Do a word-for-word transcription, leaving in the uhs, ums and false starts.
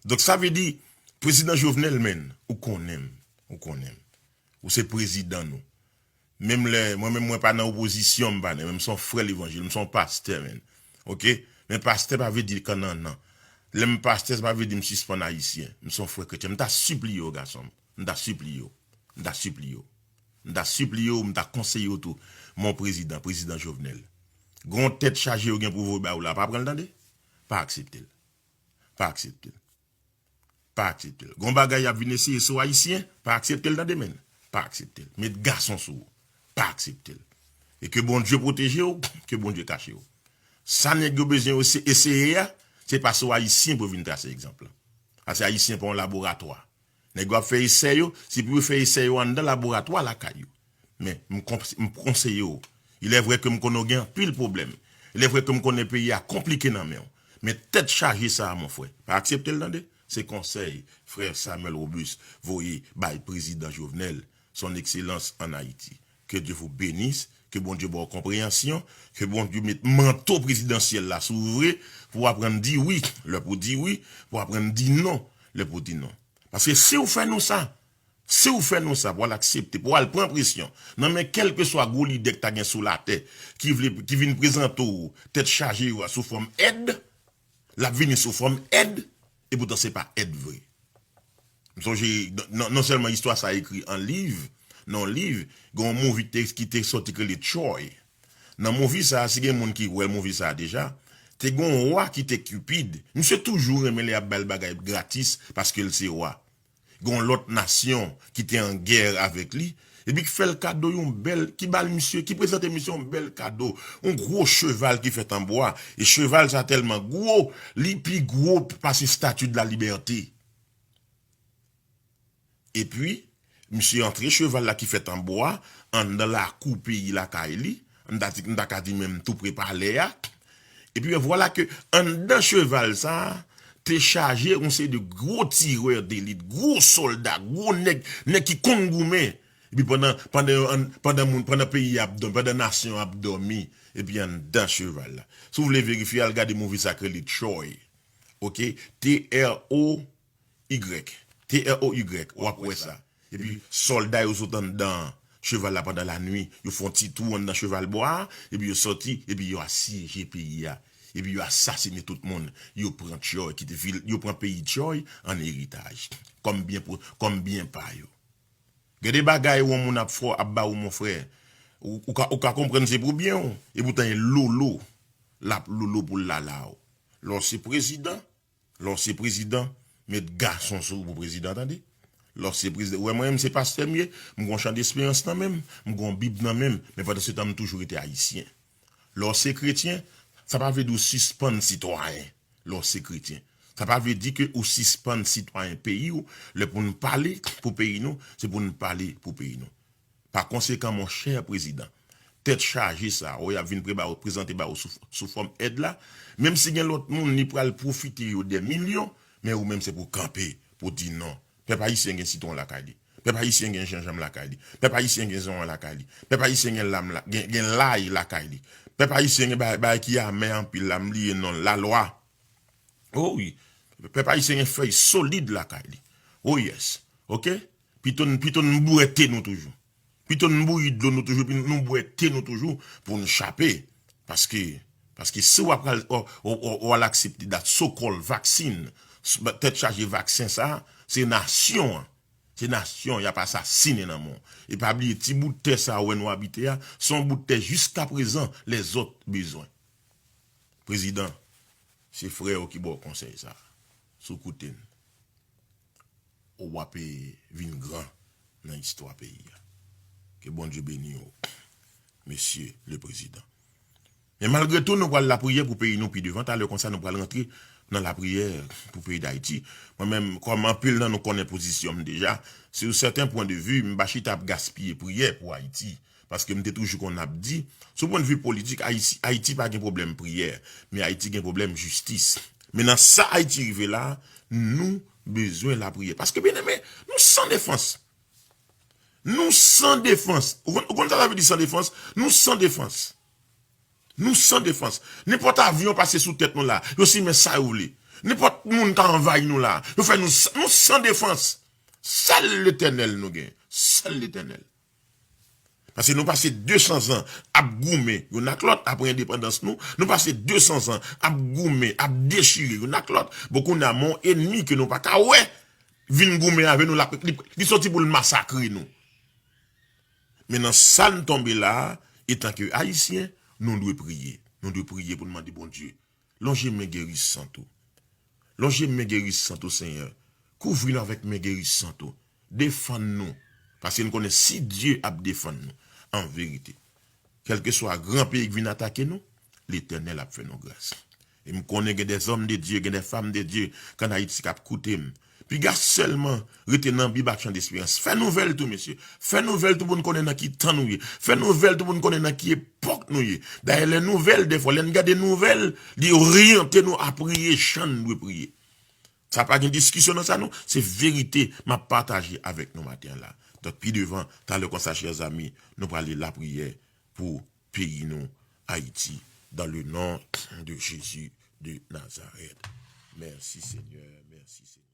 Donk, sa vle di, Prezidan Jovenel, menn, ou konnen m, ou konnen m. Ou se prezidan nou. Menm lè, mwen menm, mwen pa nan opozisyon, m pa nan, men m se yon frè levanjil, m se yon pastè, menn. Oke? Men pastè pa vle di kannannan. Lè m pastè, sa pa vle di m sispann ayisyen. M se yon frè kretyen. M ta sipliye w, gason m. M ta sipliye w. M ta sipliye w. M ta sipliye w, m ta konseye w tou. Mon prezidan, prezidan Jovenel. Gon tèt chaje yo gen pou voye ba ou la, pa pran l tande. Pa aksepte l. Pa aksepte l. Pa aksepte l. Gon bagay y ap vin eseye sou ayisyen, pa aksepte l tande, menn. Pa aksepte l. Met gason sou ou. Pa aksepte l. E ke Bondye pwoteje w, ke Bondye kache w. Sa nèg yo bezwen ese- eseye a, se pa sou ayisyen pou yo vin trase egzanp la. Paske ayisyen pa yon laboratwa. Nèg yo ap fè esè yo, se pou yo fè esè yo anndan laboratwa lakay yo. Men, m konp- m konseye w. Il est vrai ke m konnen w gen anpil pwoblèm. Il est vrai ke m konnen peyi a konplike nan men w. Men tèt chaje sa a, mon frè, pa aksepte l tande. Se konsèy frè Samuel Robuste voye bay prezidan Jovenel, son excellence en Haïti. Que Dieu vous bénisse, ke Bondye ba w konpreyansyon, ke Bondye met manto prezidansyèl la sou ou vre, pou w aprann di wi, lè pou w di wi, pou w aprann di non, lè pou w di non. Paske si w fè nou sa, si w fè nou sa, pou w al aksepte, pou w al pran presyon nan men kèlkeswa gwo lidè k ta gen sou latè, ki vle, ki vin prezante w tèt chaje yo a sou fòm èd, l ap vini sou fòm èd, epoutan se pa èd vre. M sonje, non, non sèlman istwa sa ekri an liv, nan yon liv, gen yon movie te, ki te sòti ki rele Troy. Nan movie sa, si gen moun ki wè movie sa deja, te gen yon wa ki te Cupid. Misye toujou renmen lè y ap ba l bagay gratis paske l se wa. Gen yon lòt nasyon ki te an gè avèk li, epi ki fè l kado yon bèl, ki ba l misye, ki prezante misye yon bèl kado, yon gwo cheval ki fèt an bwa. E cheval sa tèlman gwo, li pi gwo pase Statue de la Liberté. Epi, misye antre cheval la ki fèt an bwa, anndan lakou peyi lakay li, m ta di, m ta ka di menm tou pre palè a. Epi, vwala ke anndan cheval sa a, te chaje yon seri de gwo tirè delit, gwo sòlda, gwo nèg, nèg ki konn goumen. Epi pandan, pandan, pandan moun, pandan peyi a ap dòmi, pandan nasyon an ap dòmi, epi anndan cheval la. Si w vle verifye, al gade movie sa k rele Troy. Oke? T R O Y. T R O Y. W ap wè sa. Epi sòlda yo sot anndan cheval la pandan lanwi. Yo fè yon ti twou anndan cheval bwa a, epi yo sòti, epi yo asyeje peyi a. Epi yo asasine tout moun. Yo pran Troy, kite vil, yo pran peyi Troy an eritaj. Kòm byen pou, kòm byen pa yo. Gade bagay yon moun ap fè, ap ba ou, mon frè. Ou, ou ka, ou ka konprann se pou byen w. Epoutan e lolo l ap lolo pou l lala w. Lè w se prezidan, lè w se prezidan, met gason sou ou pou prezidan, tande. Lè w se prezidan, ou wè mwen menm se pastè m ye, m gon chan desperans nan men m, m gon bib nan men m, men pandan se tan m toujou rete ayisyen. Lè w se kretyen, sa pa vle di w sispann sitwayen. Lè w se kretyen, sa pa vle di ke ou sispann sitwayen peyi w. Lè pou n pale pou peyi nou, se pou n pale pou peyi nou. Pa konsekan, monchè prezidan, tèt chaje sa a, w ap vin pre-, ba w, prezante ba w sou, sou fòm èd la, menm si gen lòt moun, li pral pwofite yo dè milyon, men ou menm se pou kanpe, pou di non. Pèp ayisyen gen sitwon lakay li. Pèp ayisyen gen jenjanm lakay li. Pèp ayisyen gen zonyon lakay li. Pèp ayisyen gen lam la, gen, gen lay lakay li. Pèp ayisyen gen bagay, bagay ki amè anpil la, m bliye non l, lalwa. O wi. Pèp ayisyen gen fèy solid lakay li. O yes. Oke? Pito n, pito n bwè te nou toujou. Pito n bouyi dlo nou toujou, epi nou bwè te nou toujou pou n chape. Paske, paske si w ap al, w, w, w, w al aksepte dat so-called vaccine, s-, tèt chaje vaksen sa a, se nasyon an. Se nasyon y ap asasinen nan men w. E pa bliye, ti bout tè sa a w wè nou abite a, se yon bout tè jiskaprezan lèzòt bezwen. Prezidan, se frè w ki ba w konsèy sa a. Si w koute n, w ap vin gran nan istwa peyi a. Ke Bondye beni w, mesye le prezidan. Men malgre tou, nou pral lapriyè pou peyi nou pi devan. Talè konsa, nou pral rantre nan lapriyè pou peyi Dayiti. Mwen menm, kòm anpil nan nou konnen pozisyon m deja, sou sèten pwen de vi, m pa chita ap gaspiye priyè pou Ayiti. Paske m te toujou konn ap di, sou pwen de vi politik, Ayiti, Ayiti pa gen pwoblèm priyè, men Ayiti gen pwoblèm jistis. Men nan sa Ayiti rive la, nou bezwen lapriyè. Paske, byeneme, nou san defans. Nou san defans. Ou konn, ou konn sa sa vle di san defans? Nou san defans. Nou san defans. Nenpòt avyon pase sou tèt nou la, yo simen sa yo vle. Nenpòt moun ka anvayi nou la. Yo fè nou, nou san defans. Sèl Letènèl nou gen. Sèl Letènèl. Paske nou pase de san zan ap goumen youn ak lòt apre endepandans nou. Nou pase de san zan ap goumen, ap dechire youn ak lòt. Bon, kounye a, men yon enmi ke nou pa ka wè vin goumen avè nou, l ap, li, li soti pou l masakre nou. Men nan sa n tonbe la a, etanke Ayisyen, nou dwe priye. Nou dwe priye pou n mande Bondye, lonje men gerisan w. Lonje men gerisan w, Senyè. Kouvri nou avèk men gerisan w. Defann nou. Paske n konnen si Dye ap defann nou, an verite, kèlkeswa gran peyi k vin atake nou, Letènèl ap fè nou gras. E m konnen gen de zòm de Dye, gen de fanm de Dye k ann Ayiti k ap koute m. Piga sèlman rete nan Bib ak Chan Desperans. Fè nouvèl tou, mesye. Fè nouvèl tou pou n konnen nan ki tan nou ye. Fè nouvèl tou pou n konnen nan ki epòk nou ye. Dayè, lè nouvèl, dèfwa, lè n gade nouvèl, li oryante nou a priye jan n dwe priye. Sa pa gen diskisyon nan sa, non. Se verite m ap pataje avèk nou maten an la. Donk, pi devan, talè konsa, chè zami, nou prale lapriyè pou peyi nou, Ayiti, dans le nom de Jésus de Nazareth. Mèsi, Senyè. Mèsi, Senyè.